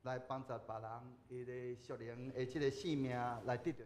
來幫助別人，伊的屬靈的這个性命來得著。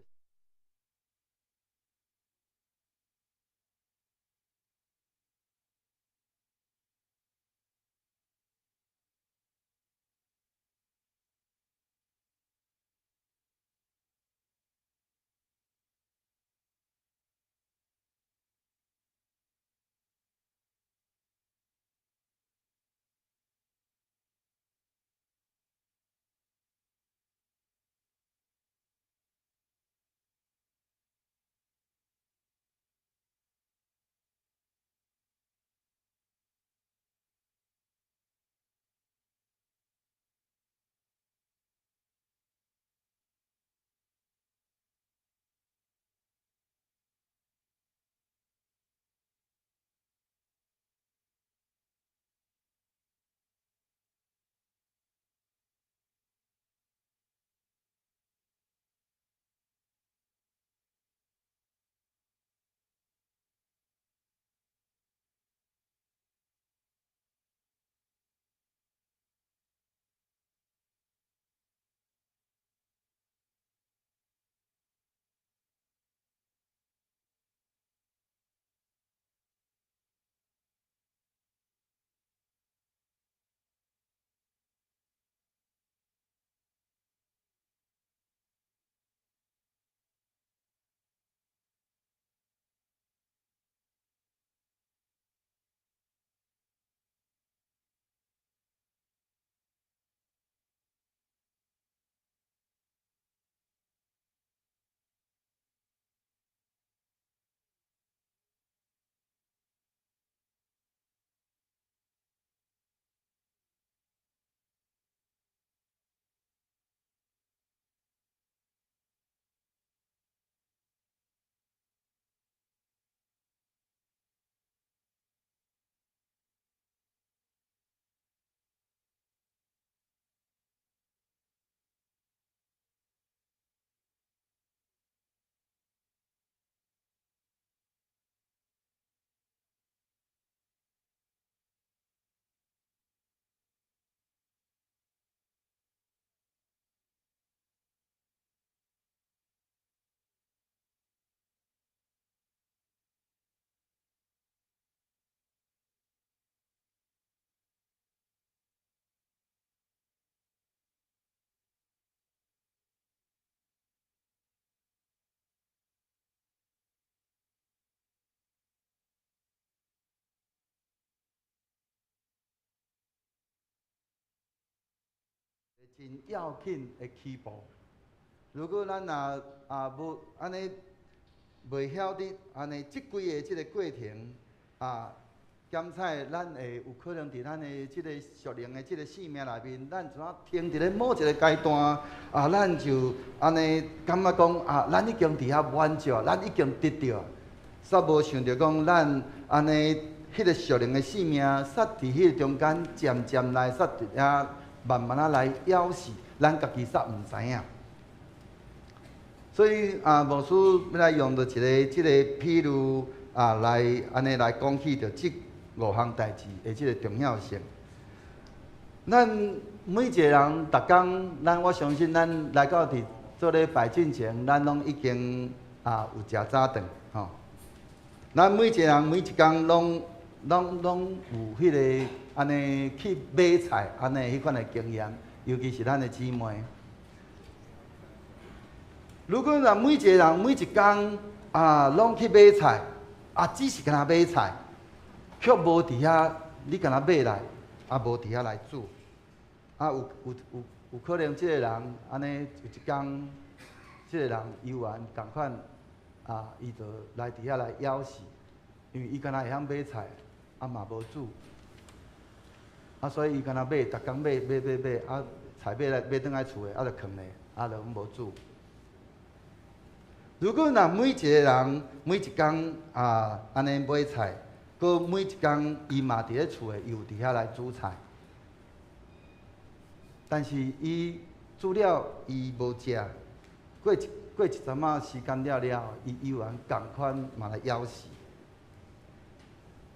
真要緊的起步。如果咱若啊無按呢袂曉得按呢這幾个這个過程啊，檢採咱會有可能佇咱的這个屬靈的這个生命內面，咱怎啊停佇咧某一个階段啊，咱就按呢感覺講啊，咱已經佇遐滿足，咱已經得著，煞無想著講咱按呢彼個屬靈的生命，煞佇彼个中間漸漸來煞佇遐慢慢仔來枵死，咱家己煞毋知影。所以啊，牧師欲來用著一个這个譬喻啊，來按呢來講起著這五項代誌的這个重要性。咱每一个人，逐工，咱我相信咱來到佇做禮拜進前，咱攏已經啊有食早頓吼。咱每一个人每一工攏攏攏有彼个按呢去買菜按呢彼款的經驗，尤其是咱的姊妹。如果若每一个人每一工啊攏去買菜，啊只是干焦買菜，卻無佇遐，你干焦買來，啊無佇遐來煮，啊有有有有可能這个人按呢有一工，這个人猶原仝款啊，伊就來佇遐來枵死，因為伊干焦會曉買菜，啊嘛無煮，啊所以伊干焦買，逐工買買買買，啊菜買來買轉來厝的，啊就囥咧，啊就攏無煮。如果若每一个人每一工啊按呢買菜，閣每一工伊嘛佇咧厝的，伊有佇遐來煮菜，但是伊煮了伊無食，過一過一陣仔時間了了，伊猶原仝款嘛來枵死。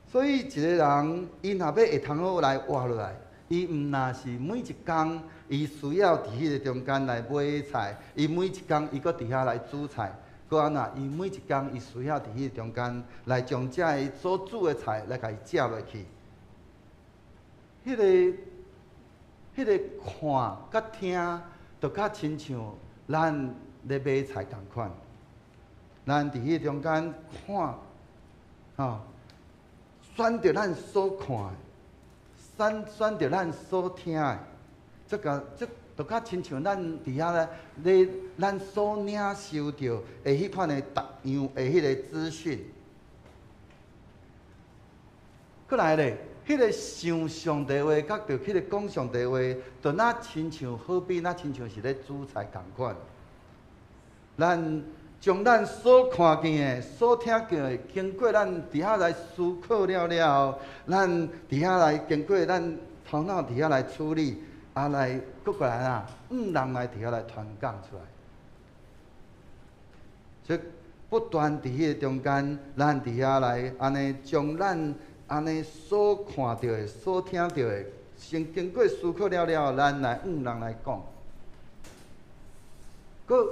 所以一个人，伊若欲會通好來活落來，伊毋若是每一工，伊需要佇彼個中間來買菜，伊每一工伊閣佇遐來煮菜，閣按怎？伊每一工伊需要佇彼個中間來將遮个所煮的菜來共伊食落去。彼個看佮聽，就較親像咱咧買菜仝款。咱佇彼個中間看，吼，選著咱所看的。選著咱所聽的，這個這就較親像咱佇遐咧，咧咱所領受著的彼款的逐樣的彼個資訊。閣來咧，彼個想上帝話，佮著彼個講上帝話，就若親像好比若親像是咧煮菜仝款。咱將咱所看見的、所聽見的，經過咱佇遐來思考了了後，咱佇遐來經過咱頭腦佇遐來處理，啊來閣過來啊，向人來佇遐來傳講出來。所以不斷佇彼个中間，咱佇遐來按呢將咱按呢所看著的、所聽著的，先經過思考了了後，咱來向人來講。閣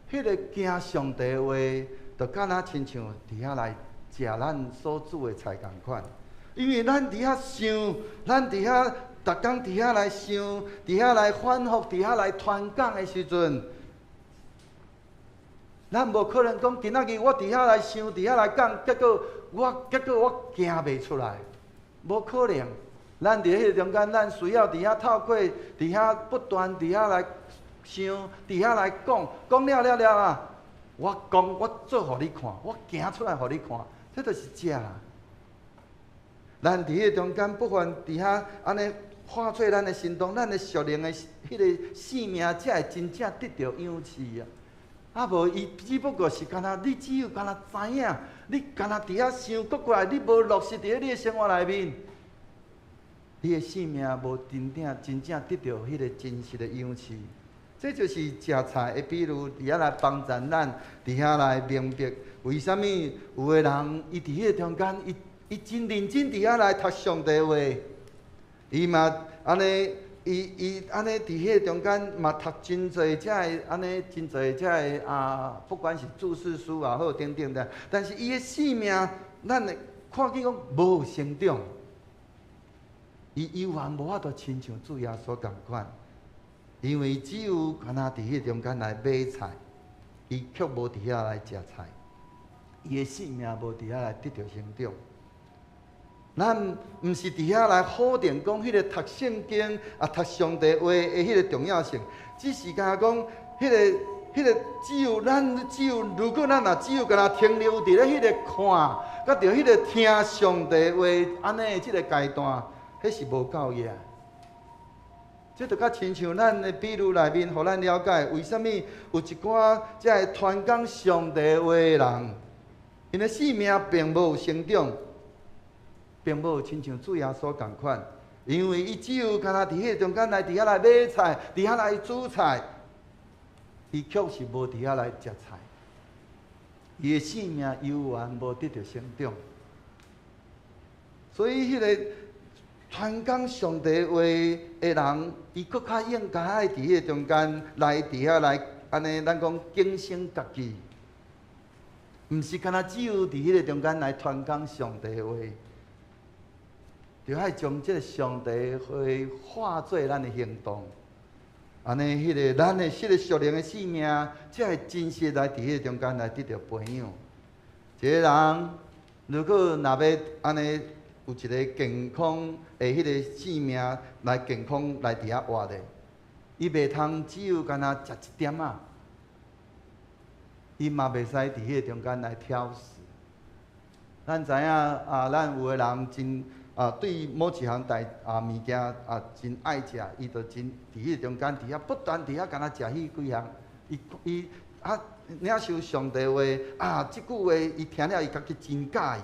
彼个驚上帝話，就敢若親像佇遐來食咱所煮的菜仝款。因為咱佇遐想，咱佇遐逐工佇遐來想，佇遐來反覆，佇遐來傳講的時陣，咱無可能講今仔日我佇遐來想，佇遐來講，結果我行袂出來，無可能。咱佇彼个中間，咱需要佇遐透過佇遐不斷佇遐來想，佇遐來講，講了了了啊！我講，我做予你看，我行出來予你看，這就是食啦。咱佇彼个中間，不斷佇遐按呢化做咱的行動，咱的屬靈的彼个性命，才會真正得著養飼啊！啊無，伊只不過是干焦，你只有干焦知影，你干焦佇遐想，閣過來，你無落實佇咧你的生活內面，你的性命無真正真正得著彼個真實的養飼。這就是食菜的比喻，佇遐來幫助咱，佇遐來明白為啥物有的人伊佇彼个中間，伊真認真佇遐來讀上帝話，伊嘛按呢，伊按呢佇彼个中間嘛讀真濟遮个按呢真濟遮个啊，不管是注釋書也好等等的，但是伊的性命，咱會看見講無成長，伊猶原無法度親像主耶穌仝款。因為只有干焦佇彼个中間來買菜，伊卻無佇遐來食菜，伊的性命無佇遐來得著成長。咱毋是佇遐來否定講彼个讀聖經啊、讀上帝話的彼个重要性，只是干焦講彼個只有咱只有，如果咱若只有干焦停留佇咧彼个看，佮著彼個聽上帝話按呢這个階段，彼是無夠額。這就較親像咱的比喻內面，予咱了解為啥物有一寡遮个傳講上帝話的人，𪜶的性命並無成長，並無親像主耶穌仝款，因為伊只有干焦佇彼个中間來佇遐來買菜，佇遐來煮菜，伊卻是無佇遐來食菜，伊的性命猶原無得著成長，所以彼个傳講上帝話的人，伊閣較應該愛佇彼个中間來佇遐來按呢，咱講警醒家己，毋是干焦只有佇彼个中間來傳講上帝話，著愛將這个上帝話化做咱的行動，按呢，彼个咱的彼个屬靈的性命，才會真實來佇彼个中間來得著培養。一个人如果若欲按呢，有一个健康的彼个性命來健康來佇遐活咧，伊袂通只有干焦食一點仔，伊嘛袂使佇彼个中間來挑食。咱知影啊，咱有的人真啊對某一項代啊物件啊真愛食，伊就真佇彼个中間佇遐不斷佇遐干焦食彼幾項，伊伊啊領受上帝話啊，這句話伊聽了伊家己真佮意。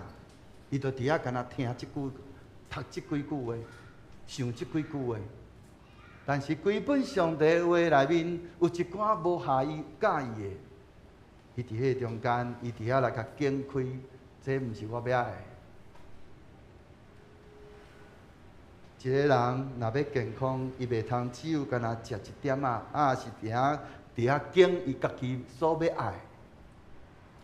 伊就佇遐干焦聽這句，讀這幾句話，想這幾句話。但是規本上帝話內面有一寡無合伊佮意的，伊佇彼个中間，伊佇遐來共揀開，這毋是我欲愛的。一個人若欲健康，伊袂通只有干焦食一點仔，啊是佇遐揀伊家己所欲愛。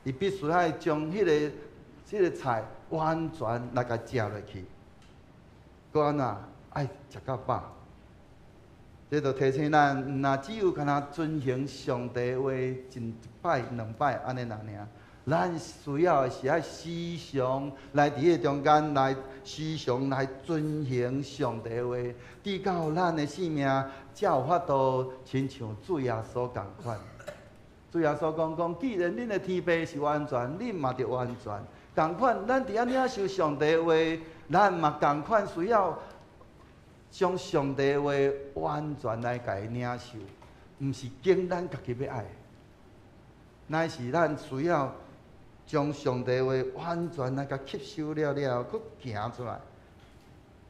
伊必須愛將彼個菜完全來共食落去。閣按怎愛食到飽。這就提醒咱，毋若只有干焦遵行上帝話一擺兩擺按呢爾。咱需要的是愛時常來佇彼個中間來時常來遵行上帝話，直到咱的性命才有法度親像主耶穌仝款。主耶穌講講，既然恁的天父是完全，恁嘛著完全。仝款，咱佇遐領受上帝話，咱嘛仝款需要將上帝話完全來共伊領受，毋是揀咱家己欲愛，乃是咱需要將上帝話完全來共吸收了了後，閣行出來。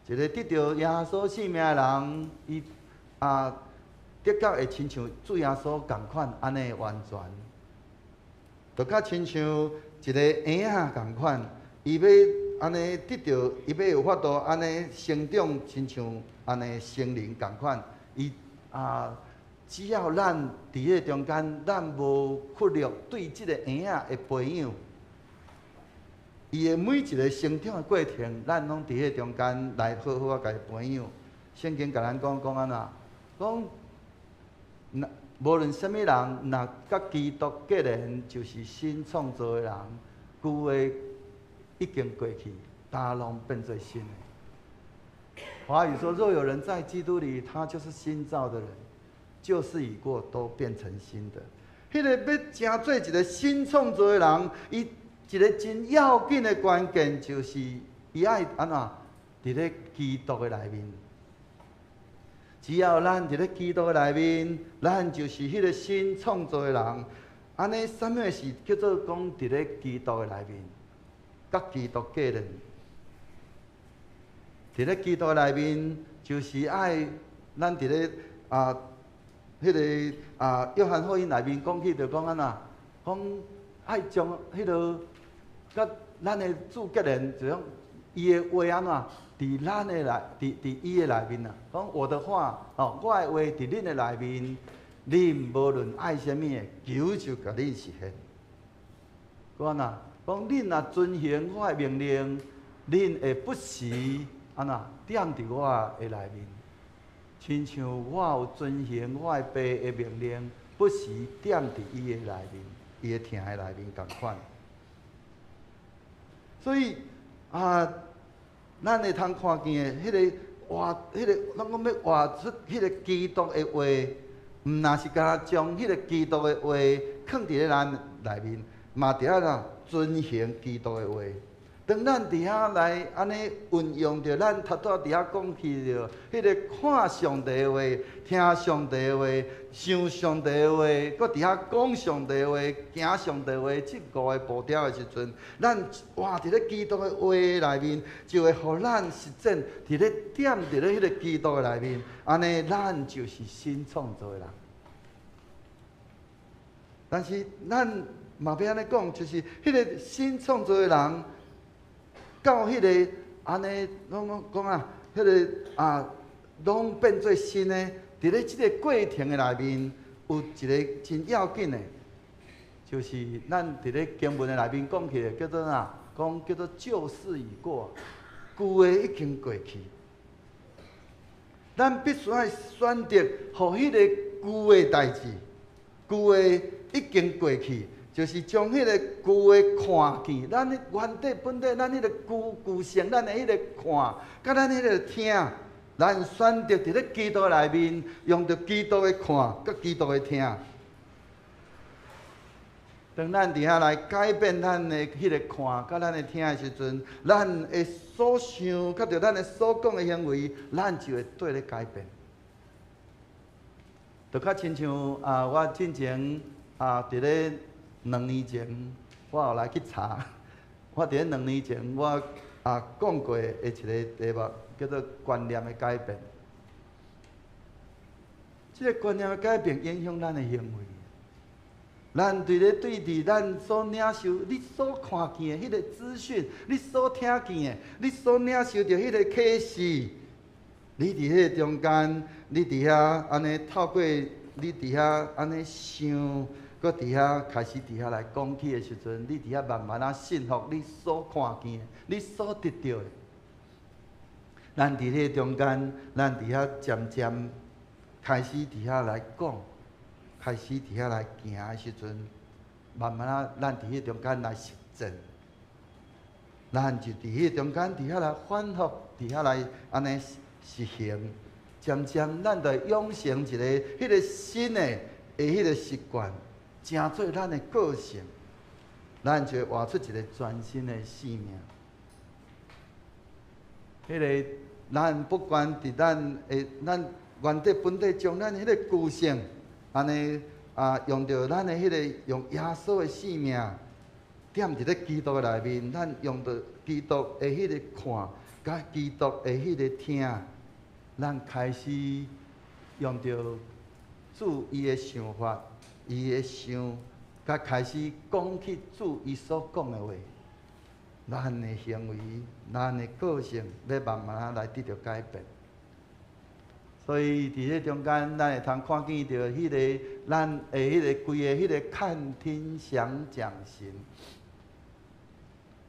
一個得著耶穌性命的人，伊啊，的確會親像主耶穌仝款按呢完全，就較親像一個嬰仔仝款，伊欲按呢得著，伊欲有法度按呢成長，親像按呢成人仝款，伊啊，只要咱佇彼個中間，咱無忽略對這個嬰仔的培養，伊的每一個成長的過程，咱攏佇彼個中間來好好仔共伊培養。聖經共咱講講按怎？講若無論啥物人，若佮基督結連，就是新創造的人，舊的已經過去，焦攏變做新的。華語說：若有人在基督裡，他就是新造的人，舊事已過，都變成新的。彼個欲成做一個新創造的人，伊一個真要緊的關鍵就是伊愛按怎？佇咧基督的內面。只要咱佇咧基督的內面，咱就是彼個新創造的人。按呢，啥物是叫做講佇咧基督的內面，佮基督結連？佇咧基督的內面，就是愛咱佇咧啊，彼個啊，約翰福音內面講起，就講按怎？講愛將彼個佮咱的主結連，就講伊的話按怎？佇咱的內，佇伊的內面啊。講我的話，哦，我的話佇恁的內面，恁無論愛啥物的，求就共恁實現。講按怎？講恁若遵行我的命令，恁會不時按怎踮佇我的內面，親像我有遵行我的爸的命令，不時踮佇伊的內面，伊的疼的內面仝款。所以啊，咱會通看見的彼個活，彼個咱講欲活出彼個基督的話，毋若是干焦將彼個基督的話囥佇咧咱內面，嘛著愛怎遵行基督的話。當咱佇遐來按呢運用著咱頭拄仔佇遐講起著，彼個看上帝的話、聽上帝的話、想上帝的話，閣佇遐講上帝的話、行上帝的話，這五個步調的時陣，咱活佇咧基督的話內面，就會予咱實踐佇咧踮佇咧彼個基督的內面，按呢咱就是新創造的人。但是咱嘛欲按呢講，就是彼個新創造的人。到彼個按呢，攏講講啊，彼個啊，攏變做新的。佇咧這个過程的內面，有一個真要緊的，就是咱佇咧經文的內面講起來，叫做啥？講叫做舊事已過，舊的已經過去。咱必須愛選擇，予彼个舊的代誌，舊的已經過去。就是將彼个舊的看見，咱的原底本底，咱彼个舊舊性，咱的彼个看，佮咱彼个聽，咱選擇佇咧基督內面，用著基督的看，佮基督的聽。當咱佇遐來改變咱的彼个看，佮咱的聽的時陣，咱的所想，佮著咱的所講的行為，咱就會綴咧改變。就較親像啊，我進前啊，佇咧兩年前，我有來去查，我佇咧兩年前我啊講過的一個題目，叫做觀念的改變。這個觀念的改變影響咱的行為。咱對咧對佇咱所領受、你所看見的彼個資訊，你所聽見的，你所領受著彼個啟示，你佇彼个中間，你佇遐按呢透過你佇遐按呢想，閣佇遐開始佇遐來講起的時陣，你佇遐慢慢仔信服你所看見的，你所得著的。咱佇彼个中間，咱佇遐漸漸開始佇遐來講，開始佇遐來行的時陣，慢慢仔，咱佇彼個中間來實踐，咱就佇彼個中間佇遐來反覆，佇遐來按呢實行，漸漸咱就養成一个彼个新的彼个習慣，成做咱的個性，咱就會活出一个全新的生命。彼个咱不管佇咱的咱原底本底將咱彼个舊性，按呢啊，用著咱的彼个用耶穌的性命，踮佇咧基督的內面，咱用著基督的彼个看，佮基督的彼个聽，咱開始用著主伊的想法，伊的想，佮開始講起主伊所講的話，咱的行為，咱的個性，欲慢慢來得著改變。所以佇彼中間，咱會通看見著彼个咱的彼个規个彼个看聽想講行，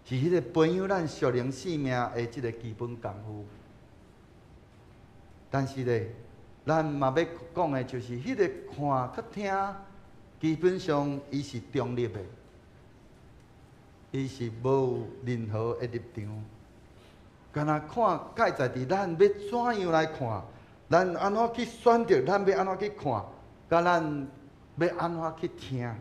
是彼个培養咱屬靈生命的這个基本功夫。但是咧，咱嘛欲講的就是彼个看佮聽，基本上伊是中立的，伊是無任何的立場。敢若看蓋在佇咱欲怎樣來看。咱按怎去選擇？咱欲按怎去看？佮咱欲按怎去聽？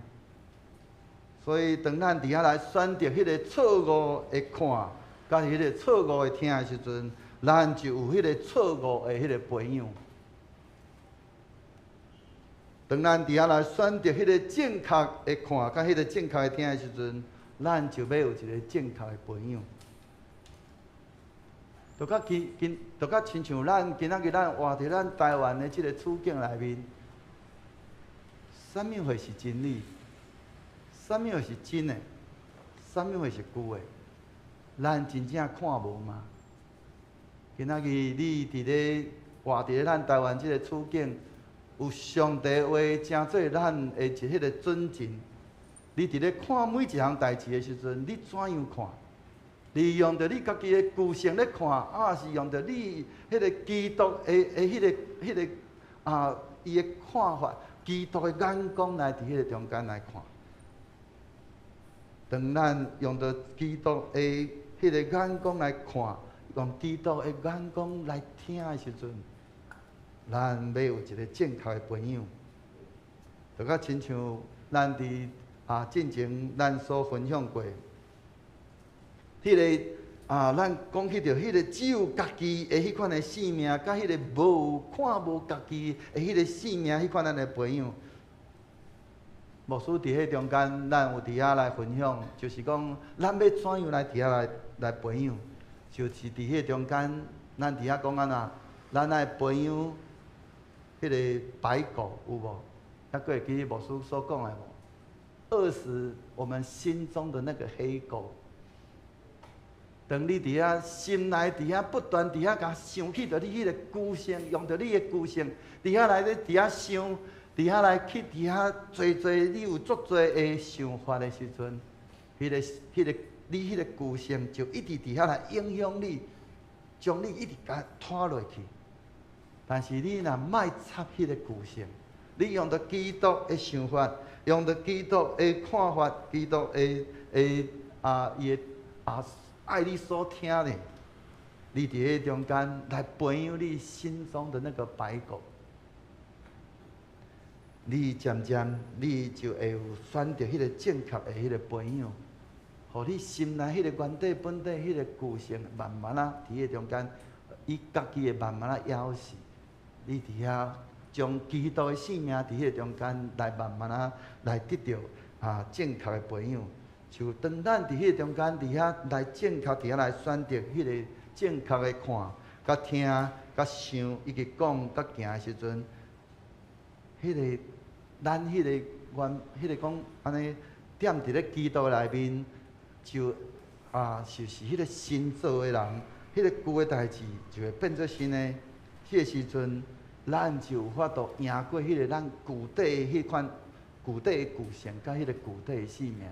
所以，當咱佇遐來選擇彼個錯誤的看，佮彼個錯誤的聽的時陣，咱就有彼個錯誤的彼個培養。當咱佇遐來選擇彼個正確的看，佮彼個正確的聽的時陣，咱就欲有一个正確的培養。就較今今，就較親像咱今仔日咱活佇咱台灣的這个處境內面，啥物貨是真理？啥物貨是真的？啥物貨是舊的？咱真正看無嗎？今仔日你佇咧活佇咧咱台灣這个處境，有上帝話成做咱的一彼个準繩。你佇咧看每一項代誌的時陣，你怎樣看？你用著你家己的舊性咧看，抑是用著你彼个基督的彼个啊，伊的看法，基督的眼光來佇彼个中間來看。當咱用著基督的彼个眼光來看，用基督的眼光來聽的時陣，咱欲有一个正確的培養，就較親像咱佇啊進前咱所分享過。彼个啊，咱講起著彼个只有家己的彼款的生命，佮彼个無看無家己的彼个生命，彼款咱的培養。牧師佇彼中間，咱有佇遐來分享，就是講咱欲怎樣來佇遐來培養，就是佇彼中間，咱佇遐講按怎，咱愛培養彼个白狗有無？猶閣會記牧師所講的無？餓死我們心中的那個黑狗。當你佇遐心內佇遐不斷佇遐共想起著你彼个舊性，用著你的舊性，佇遐來咧佇遐想，佇遐來去佇遐濟濟，你有足濟的想法的時陣，彼个你彼个舊性就一直佇遐來影響你，將你一直共拖落去。但是你若莫插彼个舊性，你用著基督的想法，用著基督的看法，基督的啊伊的啊。愛你所聽的，你佇彼中間來培養你心中的那個白狗，你漸漸你就會有選擇彼个正確的彼个培養，予你心內彼个原底本底彼个舊性慢慢仔佇彼中間，伊家己會慢慢仔枵死。你佇遐將基督的生命佇彼個中間來慢慢仔來得著啊正確的培養。就當咱佇彼個中間，佇遐來正確，佇遐來選擇彼个正確的看、佮聽、佮想，以及講、佮行的時陣，彼个咱彼个原、彼个講按呢，踮佇咧基督內面，就啊，就是彼个新造的人，彼个舊的代誌就會變做新的。彼个時陣，咱就有法度贏過彼个咱舊底彼款舊底的舊性，佮彼个舊底的性命。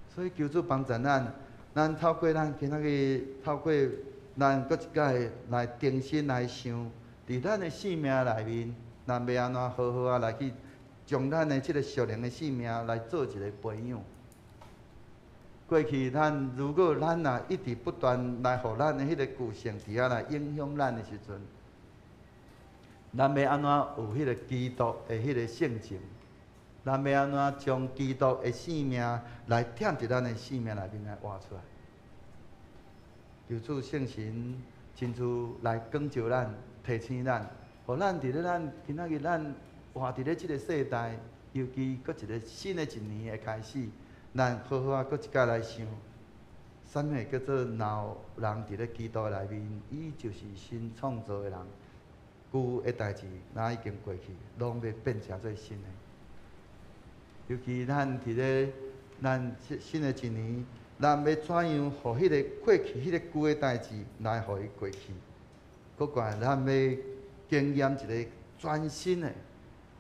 所以求主幫助咱，咱透過咱今仔日透過咱閣一擺來重新來想，佇咱的性命內面，咱欲按怎好好仔來去將咱的這个屬靈的性命來做一个培養。過去咱如果咱若一直不斷來予咱的彼个舊性佇遐來影響咱的時陣，咱欲按怎有彼个基督的彼个性情？咱欲按怎將基督的性命來踮佇咱的性命內面來活出來？求主聖神親自來光照咱、提醒咱，予咱佇咧咱今仔日咱活佇咧這个世代，尤其閣一个新的一年的開始，咱好好仔閣一擺來想，啥物叫做若有人佇咧基督內面，伊就是新創造的人，舊的代誌若已經過去，攏欲變成做新的。尤其咱佇咧咱新的一年，咱欲怎樣予彼个過去、彼个舊的代誌來予伊過去？閣過來，咱欲經驗一个全新的，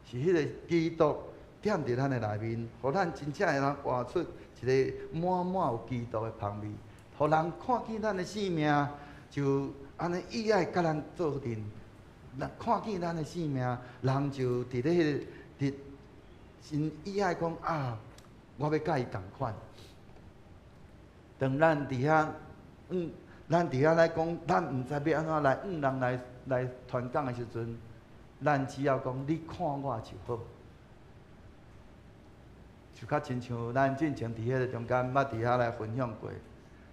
是彼个基督踮佇咱的內面，予咱真正會當活出一个滿滿有基督的芳味，予人看見咱的生命就按呢意愛佮咱做陣，人看見咱的生命，人就佇咧彼个佇真意愛講啊，我欲佮伊仝款。當咱佇遐，咱佇遐來講，咱毋知欲按怎來向人來來傳講的時陣，咱只要講你看我就好，就較親像咱進前佇彼个中間捌佇遐來分享過，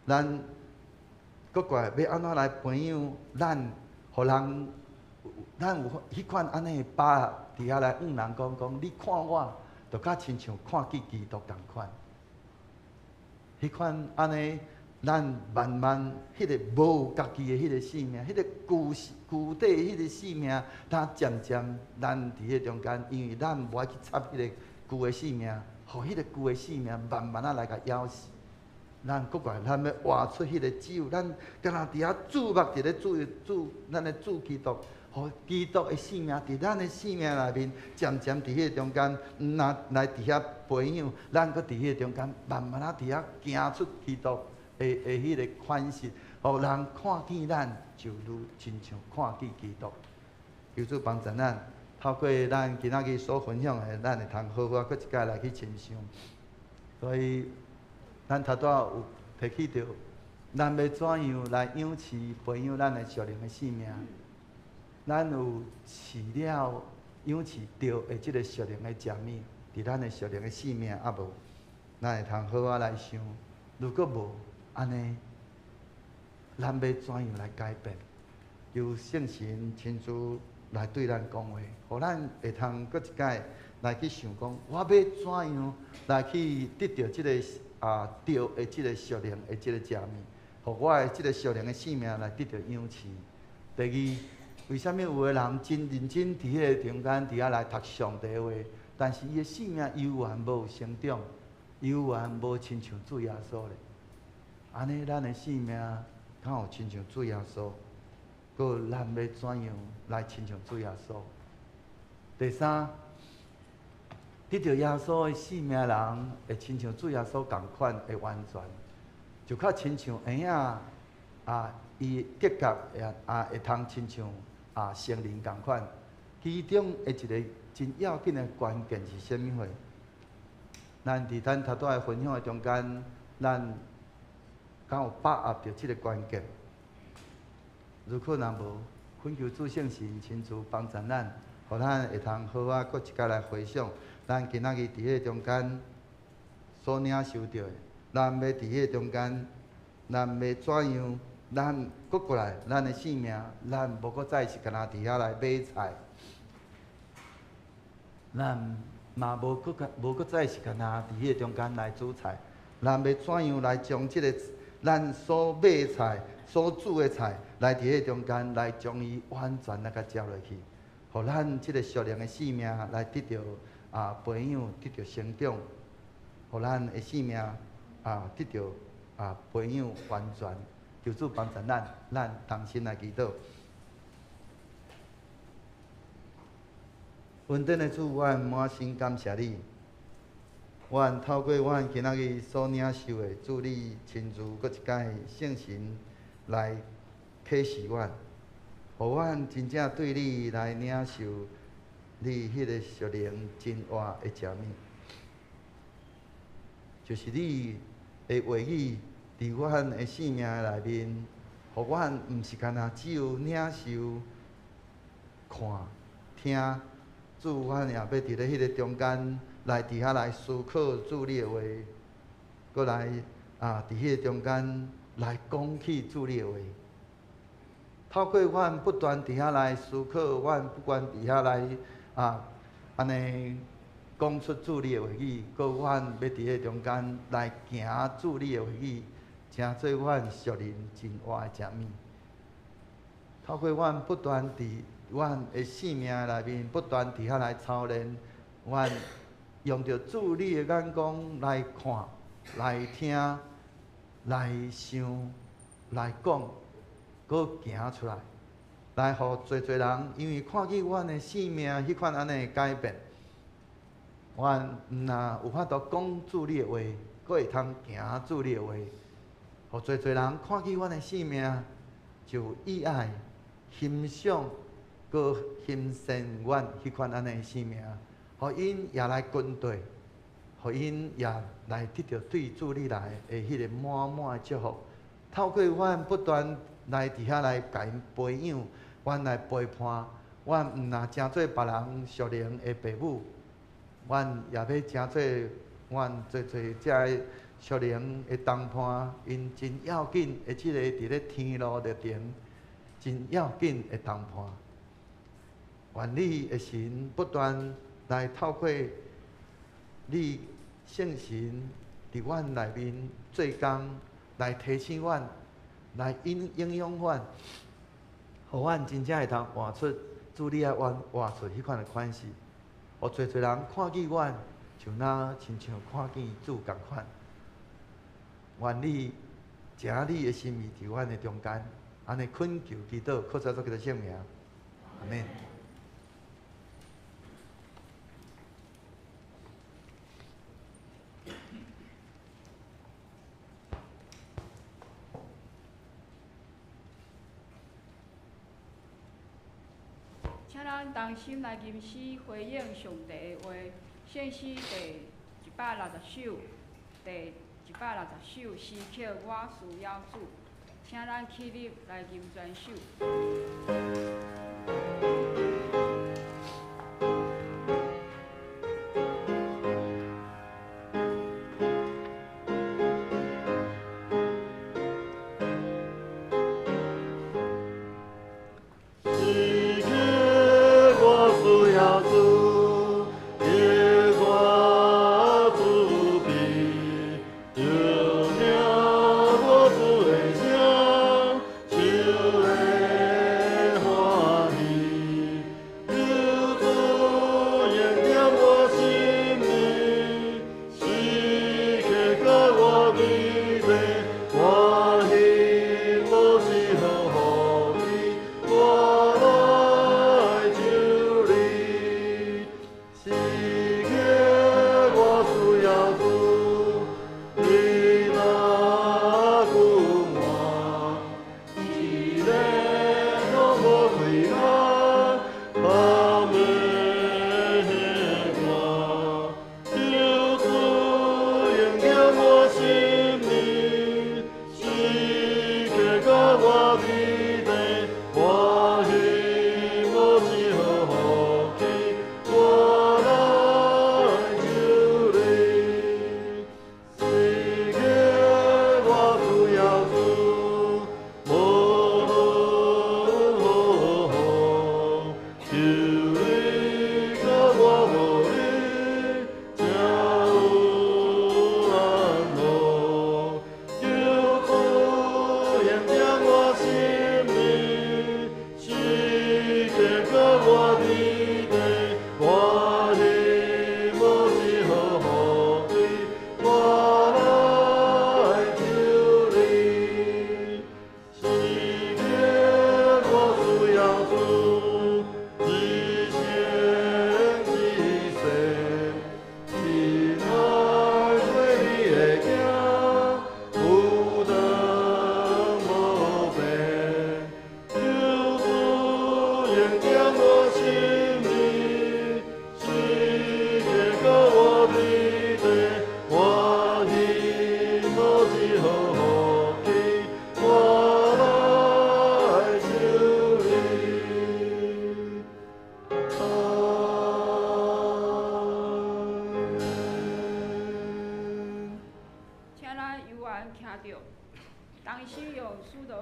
咱閣過來欲按怎來培養咱，予人咱有彼款按呢的把握佇遐來向人講講，你看我，就較親像看見基督仝款。彼款按呢，咱慢慢彼个無家己的彼个性命，彼个舊舊底彼个性命，它漸漸咱佇彼中間，因為咱無愛去插彼个舊的性命，予彼个舊的性命慢慢仔來共枵死。咱閣過來，咱欲活出彼个只有咱敢若佇遐注目佇咧主主咱的主基督，予基督的性命佇咱的性命內面，漸漸佇彼个中間，毋若來佇遐培養，咱閣佇彼個中間慢慢仔佇遐行出基督的的彼个款式，予人看見咱就如親像看見基督。求主幫助咱，透過咱今仔日所分享的，咱會通好好仔閣一擺來去深想。所以，咱頭拄仔有提起著，咱欲怎樣來養飼、培養咱的屬靈的性命？咱有飼了養飼著的這个屬靈的食物，佇咱的屬靈的性命猶無？咱會通好好來想，如果無按呢，咱欲怎樣來改變？求聖神親自來對咱講話，予咱會通閣一擺來去想講，我欲怎樣來去得著這个啊對的這个屬靈的這个食物，予我的這个屬靈的性命來得著養飼。第二，為啥物有的人真認真佇彼个中間佇遐來讀上帝話，但是伊的性命猶原無成長，猶原無親像主耶穌咧？按呢，咱的性命敢有親像主耶穌？閣咱欲怎樣來親像主耶穌？第三，得著耶穌的性命人，會親像主耶穌仝款的完全，就較親像嬰仔啊，伊的確會啊會通親像啊成人仝款。其中的一个真要緊的關鍵是啥物貨？咱佇咱頭拄仔分享的中間，咱敢有把握著這个關鍵？如果若無，懇求主聖神親自幫助咱，予咱會通好好閣一擺來回想，咱今仔日佇彼个中間所領受著的，咱欲佇彼個中間，咱欲怎樣？咱閣過來，咱的性命，咱無閣再是干焦佇遐來買菜，咱嘛無閣無閣再是干焦佇彼個中間來煮菜，咱欲怎樣來將這个咱所買菜、所煮的菜，來佇彼個中間來將伊完全來共食落去，予咱這个屬靈的性命來得著啊培養，得著成長，予咱的性命啊得著啊培養完全。求主幫助咱，咱同心來祈禱。恩典的主，阮滿心感謝你。阮透過阮今仔日所領受的，主你親自閣一擺聖神來啟示阮，予阮真正對你來領受你彼個屬靈真活的食物，就是你的話語佇阮的生命內面，予阮毋是干焦只有領受、看、聽，主，阮也欲佇咧彼個中間來佇遐來思考主你的話，閣來啊，佇彼個中間來講起主你的話。透過阮不斷佇遐來思考，阮不斷佇遐來啊，按呢講出主你的話語，閣阮欲佇彼個中間來行主你的話語，成做阮屬靈真活的食物。透過阮不斷佇阮的生命內面不斷佇遐來操練，阮用著主你的眼光來看、來聽、來想、來講，閣行出來，來予濟濟人，因為看見阮的生命彼款按呢改變，阮毋若有法度講主你的話，閣會通行主你的話，予濟濟人看見阮的生命，就意愛欣賞。閣欣羨阮彼款按呢生命，予𪜶也來跟隨，予𪜶也來得著對主你來的彼個滿滿的祝福。透過阮不斷來佇遐來共𪜶培養，阮來陪伴，阮毋若成做別人屬靈的爸母，阮也欲成做阮濟濟遮个屬靈的同伴，𪜶真要緊的這个佇咧天路歷程，真要緊的同伴。願你的神不斷來透過你聖神佇阮內面做工，來提醒阮，來影響阮，予阮真正會通活出主你愛阮活出彼款的款式，予濟濟人看見阮，就若親像看見主仝款。願你誠你的心意佇阮的中間，按呢懇求祈禱，靠主耶穌基督聖名，阿們。請咱同心來吟詩回應上帝的話，聖詩第160首，第160首詩曲我需要主，請咱起立來吟全首。我主的聲，就會歡喜。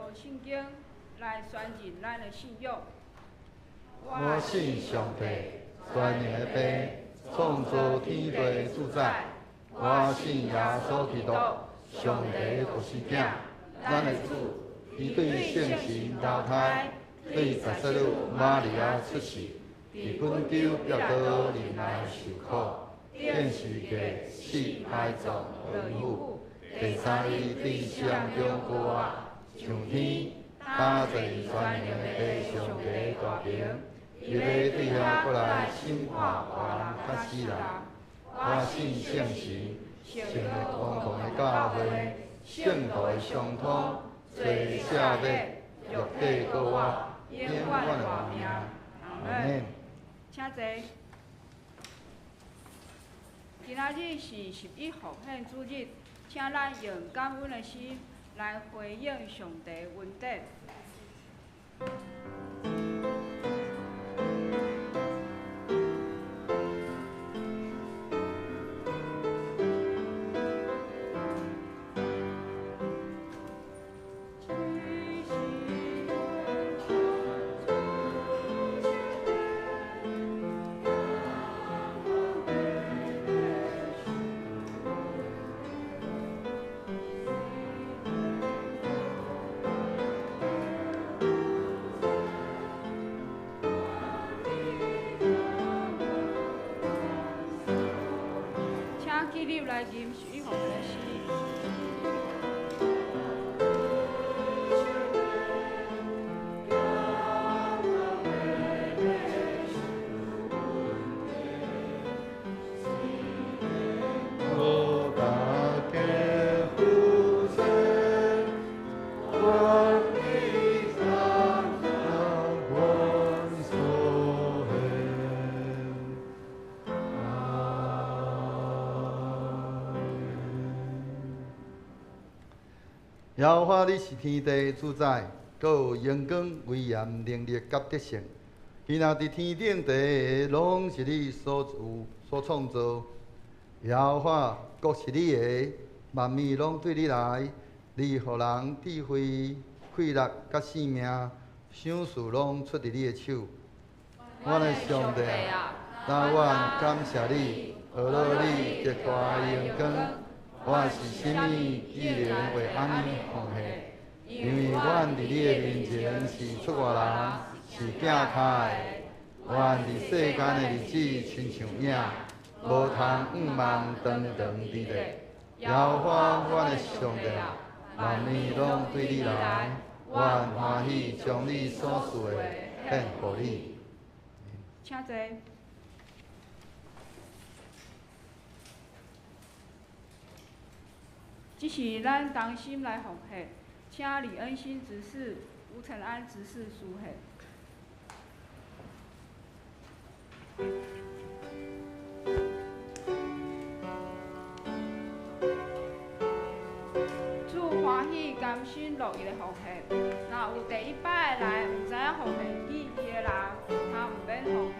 學聖經來宣認咱的信仰。我信上帝，全能的父，創造天地的主宰。我信耶穌基督，上帝的獨生囝，咱的主，伊對聖神投胎，對十色女瑪利亞出世，佇本丟彼拉多忍耐受苦，釘十字架，死埋葬落陰府，第三日對死人中復活，上天，搭坐佇全能的父上帝大爿，伊欲對遐閣來審判活人佮死人。我信聖神，聖的公共的教會，聖徒的相通，罪赦免，肉體閣活，永遠的活命。阿們。請坐。今仔日是十一奉獻主日，請咱用感恩的心來回應上帝恩典。請起立來吟十一奉獻的詩。予大家負責，願你讚讚阮所獻。阿們。耶和華，你是天地的主宰，閣有榮光、威嚴、能力佮得勝。伊若佇天頂地下，攏是你所有所創造。耶和華，國是你的，萬物攏對你來。你予人智慧、氣力佮性命，賞賜攏出佇你的手。阮的上帝啊，咱願感謝你，呵咾你極大的榮光。我是啥物，竟然會按呢奉獻？因為阮佇你的面前是出外人，是寄跤的。阮佇世間的日子親像影，無通向望長長佇咧。耶和華，阮的上帝啊，萬物攏對你來，阮歡喜將你所賜的獻予你。請坐。這是咱同心來奉獻，請李恩新執事、吳承安執事司獻。主歡喜甘心樂意的奉獻，若有第一擺來毋知影奉獻意義的人，他毋免奉獻。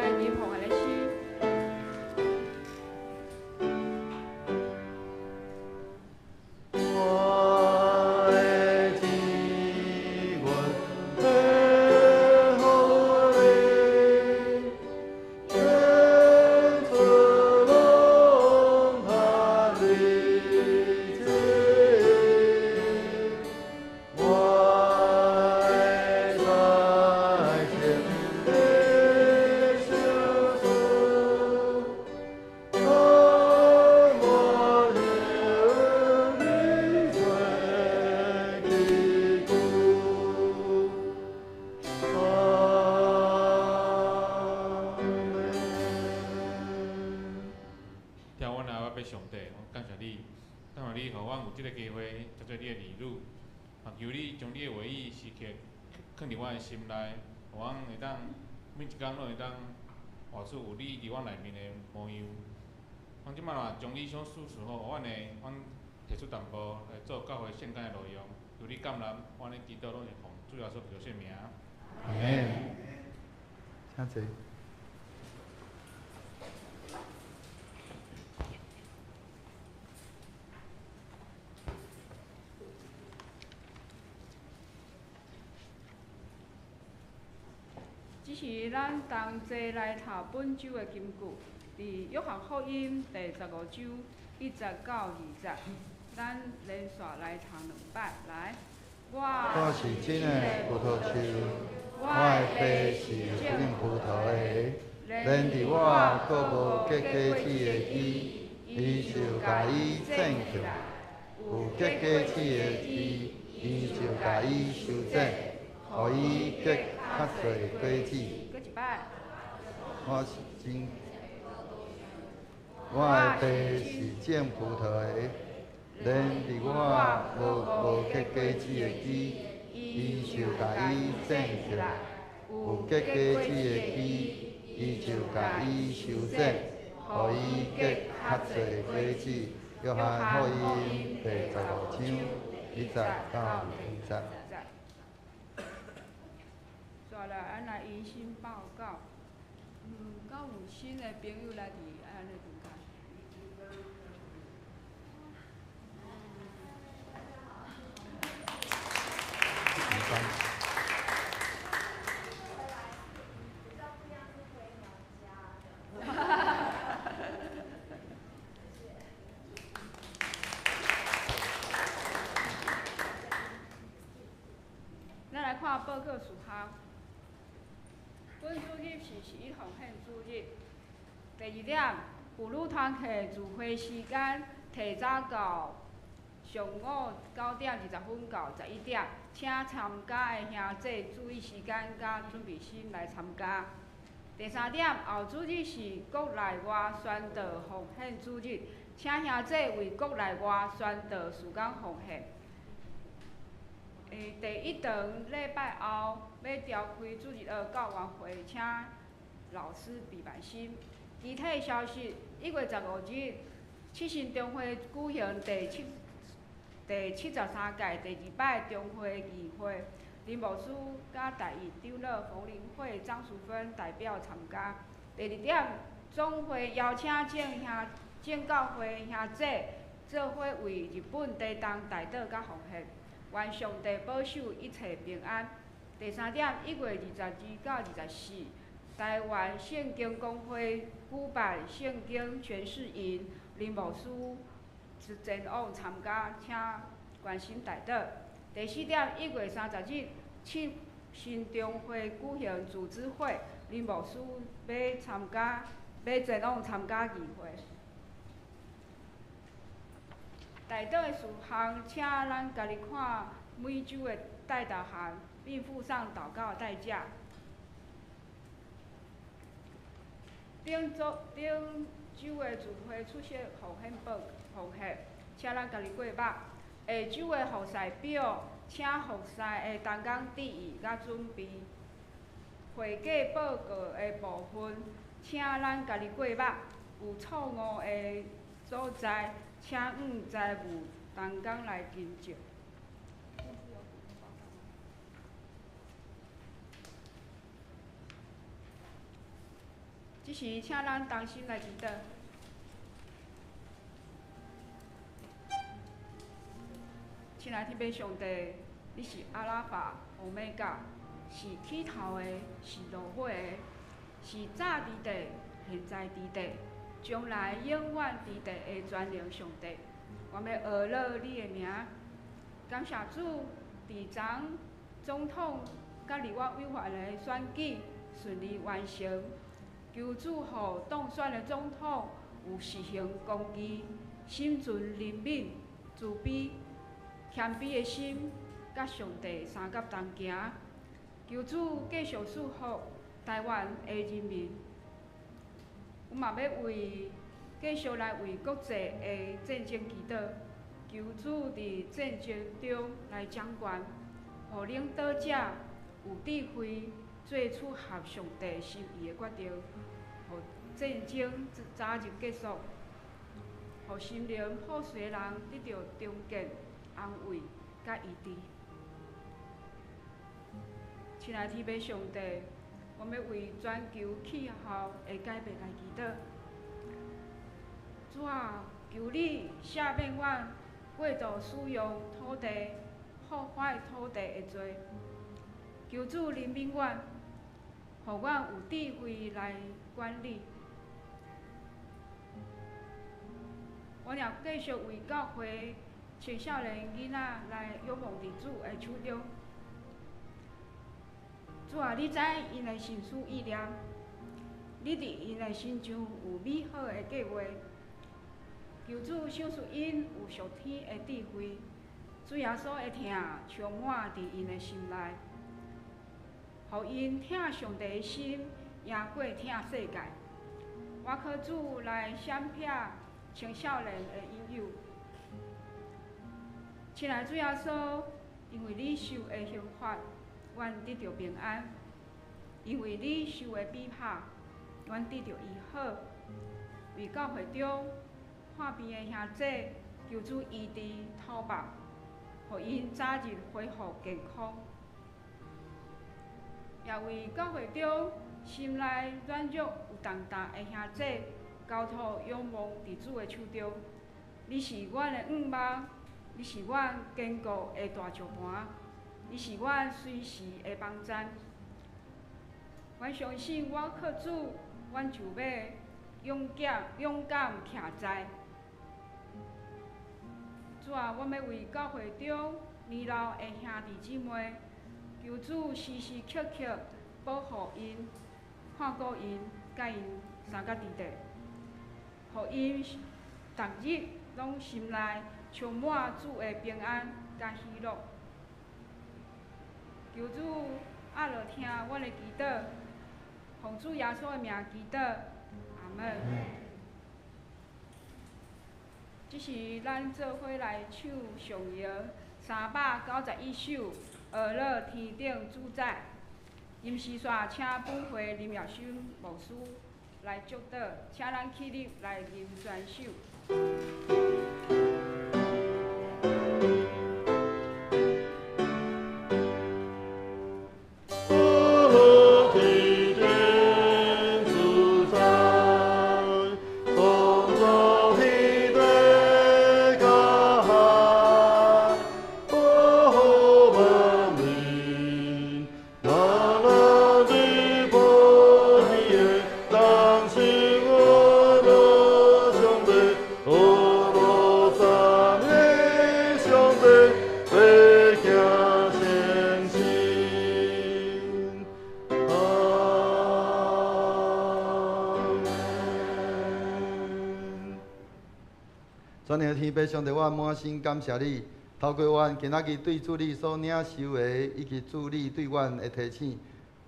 來吟奉獻的詩。我的志願予你，献出攏幸你这，我的才情的相思，当我向你做祈求。阿门。听阮阿爸上帝，阮感谢你，感谢你，予阮有這个機會，當做你的兒女。啊，求你將你的話語時刻囥佇阮的心內，予阮會當每一工攏會當活出有你佇阮內面的模樣。阮這擺嘛將你所賜予阮的，阮提出淡薄來做教會聖工的內容。求你感恩，阮的祈禱攏是奉主耶穌基督聖名。阿門。請坐。這是咱同齊來讀本周的金句，佇約翰福音第十五章一節到二節，咱連續來讀兩擺。來，我是真的葡萄樹，我的爸是種葡萄的。連佇我閣無結果子的枝，伊就共伊剪去；有結果子的枝，伊就共伊修剪，予伊結較濟果子。閣一擺。我是真，我的爸是種葡萄的，連佇我無結果子的枝，伊就共伊剪去；有結果子的枝，伊就共伊修剪，予伊結較濟果子。約翰福音第十五章一節到二節。煞來，咱來迎新報告。敢有新的朋友來佇咱的中間？比较不一样是回娘家的。谢谢。咱來看報告事項。本主日是十一奉獻主日。第二點，婦女團契聚會時間提早到上午9點20分到11點，請參加的兄弟注意時間佮準備心來參加。第三點，後主日是國內外宣道奉獻主日，請兄弟為國內外宣道事工奉獻。第一堂禮拜後欲召開主日學教員會，請老師備辦心。其他消息，1月15日，七星中會舉行第73屆第二擺中會議會，林牧師佮大義長老馮林慧、張淑芬代表參加。第二點，總會邀請正教會兄弟做伙為日本地動代禱佮奉獻，願上帝保守一切平安。第三點，1月22到24，台灣聖經公會舉辦聖經詮釋營，林牧師前往參加，請關心代禱。第四點，1月30日，七新中會舉行組織會，林牧師欲前往參加議會。代禱的事項，請咱家己看每周的代禱函，並附上禱告代價。頂周的聚會出席奉獻報奉獻，請咱家己過目。下周的服侍表，請服侍的同工注意佮準備。會計報告的部分，請咱家己過目。有錯誤的所在，請向財務同工來更正。這時，請咱同心來祈禱。親愛的天父上帝，你是阿拉法、歐米伽，是起頭的，是落尾的，是早佇地、現在佇地、將來永遠佇地的全能上帝。我欲阿樂你的名，感謝主，佇昨總統佮立法委員的選舉順利完成，求主予當選的總統有實行公義、心存憐憫、慈悲、謙卑的心，佮上帝相佮同行。求主繼續賜福台灣的人民。阮嘛欲為繼續來為國際的戰爭祈禱，求主佇戰爭中來掌權，予領導者有智慧，做出合上帝心意的決定，予戰爭早日結束，予心靈破碎的人得著重建、安慰佮醫治。親愛的天父上帝，我欲為全球氣候的改變來祈禱。主啊，求你赦免阮過度使用土地、破壞土地的罪。求主憐憫阮，予阮有智慧來管理。我也繼續為教會青少年囡仔來仰望佇主的手中。主啊，你知𪜶的心思意念，你佇𪜶的身上有美好的計畫。求主賞賜𪜶有屬天的智慧，主耶穌的疼充滿佇𪜶的心內，予𪜶疼上帝的心贏過疼世界。我靠主來閃避青少年的引誘。親愛主耶穌，因為你受的刑罰，阮得著平安；因為你受的逼迫，阮得著醫好。為教會中看病的兄弟，求主醫治頭目，予𪜶早日恢復健康。也為教會中心內軟弱有重擔的兄弟，交託仰望佇主的手中。你是阮的向望，你是阮堅固的大石磐，你是阮隨時的幫贊。阮相信，我靠主，阮就欲勇敢勇敢徛在。主啊，阮欲為教會中年老的兄弟姊妹，求主時時刻刻保護𪜶、看顧𪜶，佮𪜶相佮佇底，予𪜶逐日攏心內充滿主的平安佮喜樂。求主阿樂聽阮的祈禱，奉主耶穌的名祈禱，阿們。這是咱做伙來唱上搖391首《阿樂天頂主宰》。臨時煞請本會林耀生牧師來祝禱，請咱起立來吟全首。全能天父上帝，我滿心感謝你，透過阮今仔日對主你所領受的，以及主你對阮的提醒，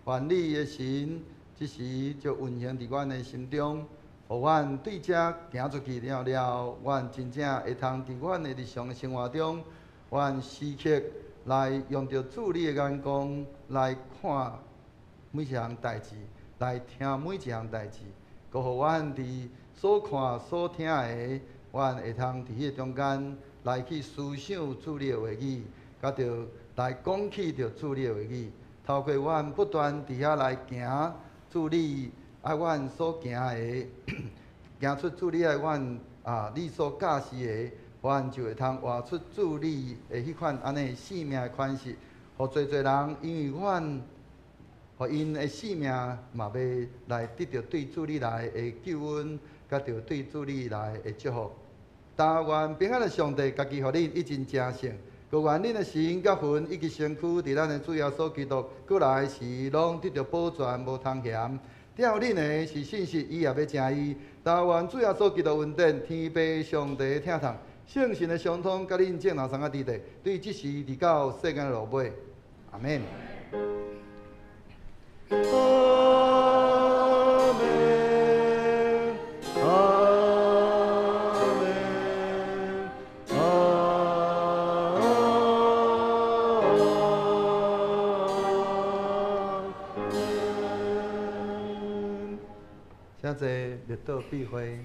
願你的神這時就運行佇阮的心中，予阮對這行出去了了，阮真正會通佇阮的日常生活中，阮時刻來用著主你的眼光來看每一項代誌，來聽每一項代誌，閣予阮佇所看所聽的，阮會通佇彼個中間來去思想主你的話語，佮著來講起著主你的話語。透過阮不斷佇遐來行，主你啊，阮所行的，行出主你愛阮啊，你所教示的，阮就會通活出主你的彼款按呢生命的款式，予濟濟人因為阮，予𪜶的性命嘛欲來得著對主你來的救恩，佮著對主你來的祝福。但願平安的上帝家己予恁一盡成聖，閣願恁的神佮魂以及身軀，佇咱的主耶穌基督閣來時，攏得著保全，無通嫌。疼恁的是信實，伊也欲成伊。但願主耶穌基督恩典、天父上帝的疼痛、聖神的相通，佮恁眾人相佮佇咧，對這時直到世間落尾。阿門。阿門，阿門，阿門。請坐，默禱閉會。